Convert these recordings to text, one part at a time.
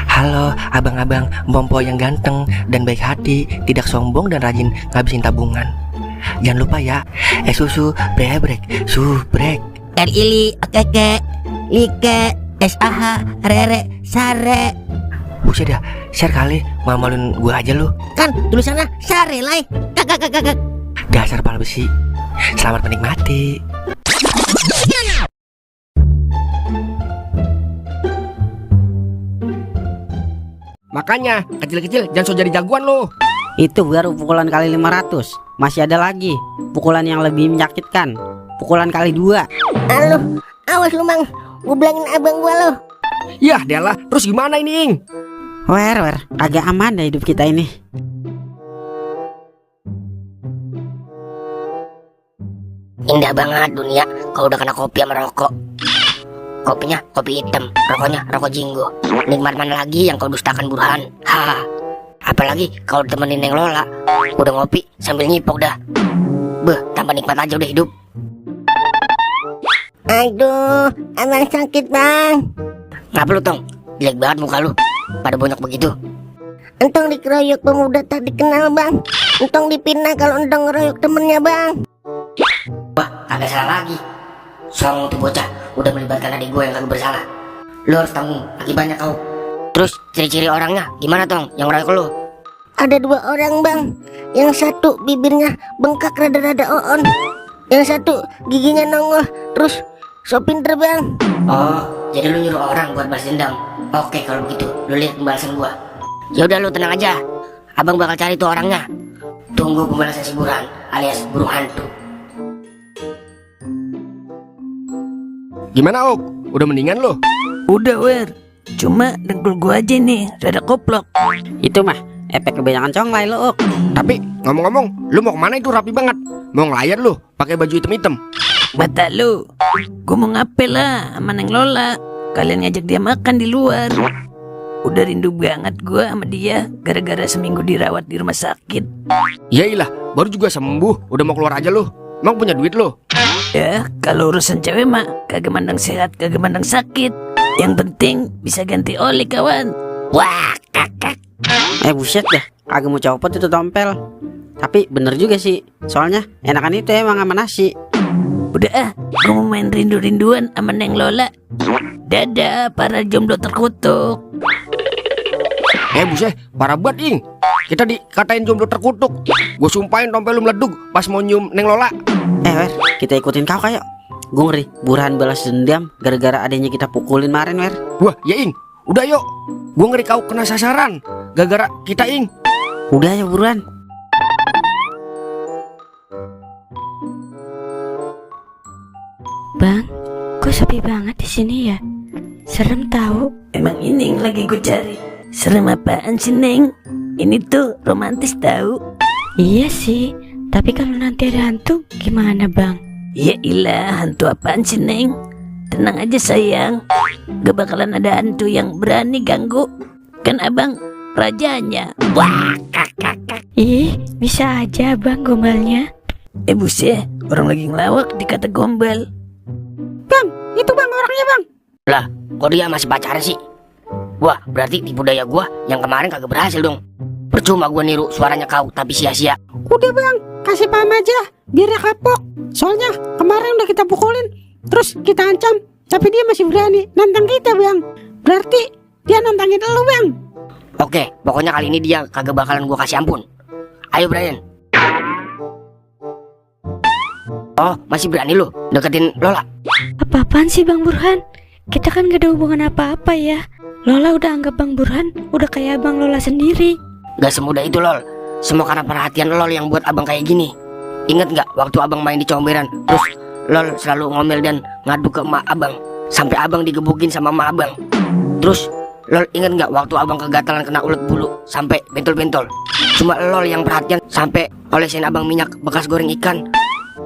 Halo abang-abang Bompo yang ganteng dan baik hati, tidak sombong dan rajin ngabisin tabungan. Jangan lupa ya, susu brebrek, subrek. Ili, okeke, like, SAH, rere, sare. Buset dah, share kali, malu-maluin gua aja lu. Kan tulisannya sare lai. Kakak. Dasar pala besi. Selamat menikmati. Makanya kecil-kecil jangan so jadi jagoan lo. Itu baru pukulan kali 500. Masih ada lagi pukulan yang lebih menyakitkan. Pukulan kali 2. Aduh, awas lu mang, gua bilangin abang gua lo. Yah dialah, terus gimana ini Ing? Wer, agak aman dah hidup kita ini. Indah banget dunia kalau udah kena kopi sama rokok. Kopinya kopi hitam, rokoknya rokok jinggo. Nikmat mana lagi yang kau dustakan Burhan? Ha. Apalagi kalau ditemenin Neng Lola, udah ngopi sambil nyipok dah. Beh, tambah nikmat aja udah hidup. Aduh, abang sakit bang. Ngapa lu Tong? Jelek banget muka lu, pada bonyok begitu. Entong dikeroyok pemuda tak dikenal bang. Entong dipinah kalau entong ngeroyok temennya bang. Wah, kagak salah lagi. Soalnya tuh bocah udah melibatkan adik gue yang kagak bersalah. Lu harus tanggung akibatnya kau. Terus ciri-ciri orangnya gimana Tong yang ngeroyok lu? Ada 2 orang bang. Yang satu bibirnya bengkak rada-rada oon. Yang satu giginya nongol. Terus so pinter bang. Oh, jadi lu nyuruh orang buat balas dendam. Oke kalau begitu, lu lihat pembalasan gua. Ya udah lu tenang aja. Abang bakal cari tuh orangnya. Tunggu pembalasan si Burhan alias burung hantu. Gimana Ok? Udah mendingan lo? Udah Wer, cuma dengkul gua aja nih rada koplok. Itu mah efek kebanyakan conglay lo, Ok. Tapi ngomong-ngomong, lu mau kemana itu rapi banget? Mau ngelayar lu pakai baju hitam-hitam? Mata lu, gua mau ngapel lah sama Neng Lola. Kalian ngajak dia makan di luar. Udah rindu banget gua sama dia gara-gara seminggu dirawat di rumah sakit. Yailah, baru juga sembuh, udah mau keluar aja lu. Emang punya duit lu? Ya, kalau urusan cewek mah kagak mandang sehat, kagak mandang sakit. Yang penting bisa ganti oli kawan. Wah, kakak. Buset dah, kagak mau copot itu tompel. Tapi bener juga sih, soalnya enakan itu emang sama nasi. Udah gua mau main rindu-rinduan sama Neng Lola. Dadah para jomblo terkutuk. Buset, parah banget Ing. Kita dikatain jomblo terkutuk. Gue sumpahin tompel lu meleduk pas mau nyium Neng Lola. Wer, kita ikutin kau kayak. Gue ngeri, Burhan balas dendam gara-gara adanya kita pukulin kemarin, Wer. Wah, ya Ing, udah yuk. Gue ngeri kau kena sasaran gara-gara kita Ing. Udah ya Burhan. Bang, kok sepi banget di sini ya? Serem tahu. Emang ini yang lagi gue cari. Serem apaan sih Neng? Ini tuh romantis tahu. Iya sih, tapi kalau nanti ada hantu gimana bang? Ya ilah, hantu apaan sih Neng? Tenang aja sayang, gak bakalan ada hantu yang berani ganggu. Kan abang rajanya. Wah, kakak. Ih, bisa aja bang gombalnya. Buset, orang lagi ngelawak dikata gombal. Bang, itu bang orangnya bang. Lah, kok dia masih pacaran sih? Wah, berarti tipu daya gua yang kemarin kagak berhasil dong. Percuma gua niru suaranya kau tapi sia-sia. Udah bang, kasih paham aja, biar dia kapok. Soalnya kemarin udah kita pukulin, terus kita ancam, tapi dia masih berani nantang kita bang. Berarti dia nantangin lu bang. Oke, pokoknya kali ini dia kagak bakalan gua kasih ampun. Ayo Brian. Oh, masih berani lu deketin Lola? Apa-apaan sih bang Burhan? Kita kan gak ada hubungan apa-apa ya. Lola udah anggap bang Burhan udah kayak abang Lola sendiri. Gak semudah itu Lol. Semua karena perhatian Lol yang buat abang kayak gini. Ingat gak waktu abang main di comberan, terus Lol selalu ngomel dan ngadu ke emak abang, sampai abang digebukin sama emak abang. Terus Lol ingat gak waktu abang kegatalan kena ulet bulu sampai bentol-bentol. Cuma Lol yang perhatian sampai olesin abang minyak bekas goreng ikan.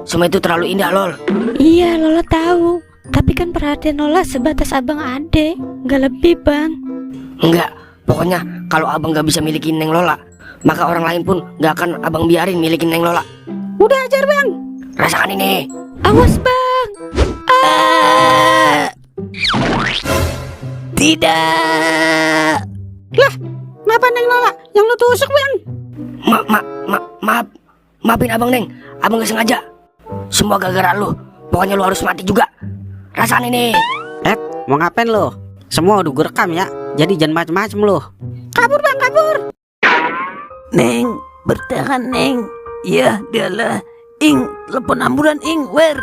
Semua itu terlalu indah Lol. Iya Lola tahu, tapi kan perhatian Lola sebatas abang ade, gak lebih bang. Enggak, pokoknya kalau abang gak bisa milikin Neng Lola, maka orang lain pun gak akan abang biarin milikin Neng Lola. Udah ajar bang. Rasakan ini. Awas bang. Tidak. Lah, kenapa Neng Lola yang lu tusuk bang? Maafin abang Neng, abang gak sengaja. Semua gara-gara lu. Pokoknya lu harus mati juga. Rasain ini. Mau ngapain lo? Semua udah gue rekam ya, jadi jangan macem-macem lo. Kabur bang, kabur. Neng, bertahan Neng. Ya, dialah. Ing, telepon ambulan Ing, wer.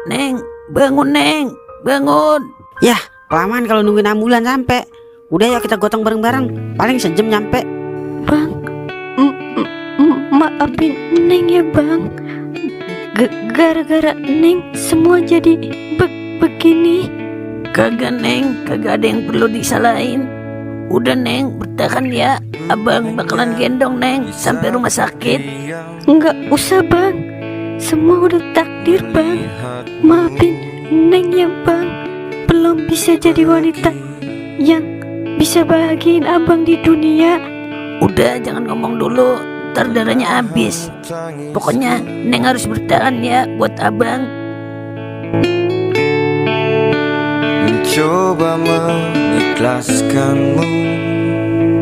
Neng, bangun Neng, bangun. Yah, kelamaan kalau nungguin ambulan sampai. Udah yuk kita gotong bareng-bareng, paling sejam nyampe. Bang, maafin Neng ya bang. Gara-gara Neng semua jadi begini. Kagak Neng, kagak ada yang perlu disalahin. Udah Neng, bertahan ya. Abang bakalan gendong Neng sampai rumah sakit. Nggak usah bang, semua udah takdir bang. Maafin Neng ya bang. Belum bisa jadi wanita yang bisa bahagiain abang di dunia. Udah jangan ngomong dulu, ntar darahnya habis. Pokoknya Neng harus bertahan ya buat abang. Coba mengikhlaskanmu.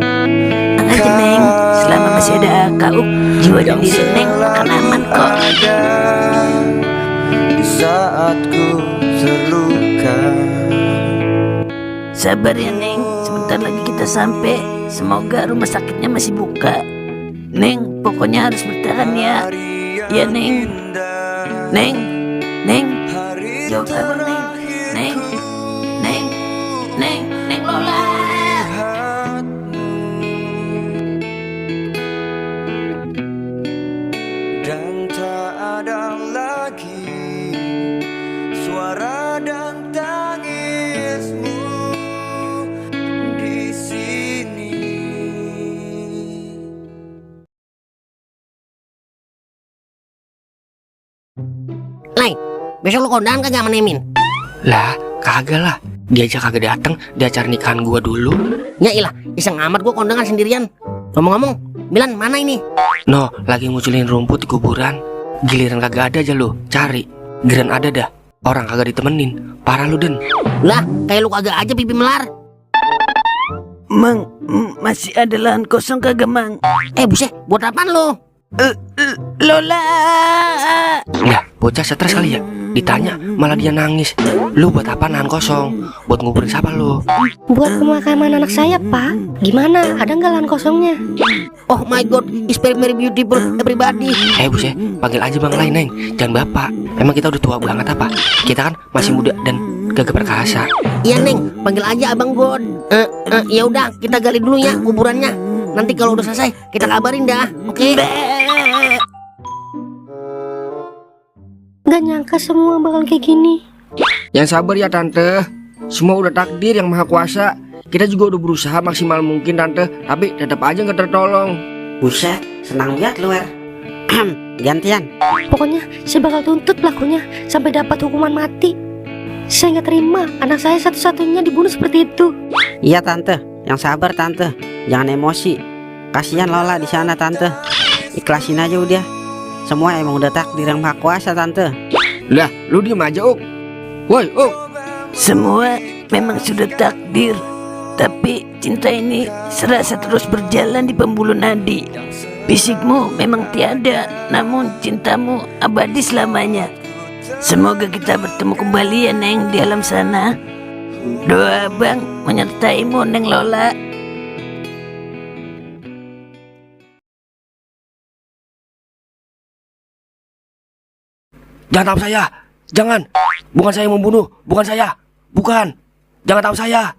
Tenang aja Neng, selama masih ada kau, jiwa dan diri Neng akan aman kok. Di saat ku terluka. Sabar ya Neng, sebentar lagi kita sampai. Semoga rumah sakitnya masih buka. Neng, pokoknya harus bertahan ya. Ya Neng. Neng, Neng, jauh sabar Neng. Neng, Neng, Neng, Neng Lola. Dan tak ada lagi suara dan tangismu di sini. Lai, besok lu kondangan kagak sama Nemin? Lah, kagak lah. Dia aja kagak datang di acara nikahan gua dulu. Ya ilah, iseng amat gua kondangan sendirian. Ngomong-ngomong, Milan mana ini? No, lagi nguculin rumput di kuburan. Giliran kagak ada aja lu, cari. Giliran ada dah, orang kagak ditemenin. Parah lu Den. Lah, kayak lu kagak aja pipi melar. Mang, masih ada lahan kosong kagak Mang? Buset, buat apaan lu? Lola. Lah, bocah stres kali ya. Ditanya malah dia nangis. Lu buat apa nahan kosong? Buat nguburin siapa lu? Buat pemakaman anak saya pak. Gimana, ada nggak lahan kosongnya? Oh my god, it's very very beautiful everybody. Buset, panggil aja bang lain Neng. Jangan bapak. Emang kita udah tua banget apa? Kita kan masih muda dan gagah perkasa. Iya Neng, panggil aja Abang God. Ya udah, kita gali dulu ya kuburannya. Nanti kalau udah selesai, kita kabarin dah. Oke? Gak nyangka semua bakal kayak gini. Yang sabar ya Tante. Semua udah takdir yang maha kuasa. Kita juga udah berusaha maksimal mungkin Tante, tapi tetap aja nggak tertolong. Buset, senang lihat lu, Wer. Gantian. Pokoknya saya bakal tuntut pelakunya sampai dapat hukuman mati. Saya nggak terima anak saya satu-satunya dibunuh seperti itu. Iya Tante, yang sabar Tante. Jangan emosi. Kasihan Lola di sana Tante. Ikhlasin aja udah. Semua emang udah takdir yang maha kuasa Tante. Lah, lu diem aja Uk. Woi Uk. Semua memang sudah takdir, tapi cinta ini serasa terus berjalan di pembuluh nadi. Fisikmu memang tiada, namun cintamu abadi selamanya. Semoga kita bertemu kembali ya Neng di alam sana. Doa Abang menyertaimu Neng Lola. Jangan tahu saya. Jangan. Bukan saya yang membunuh. Bukan saya. Bukan. Jangan tahu saya.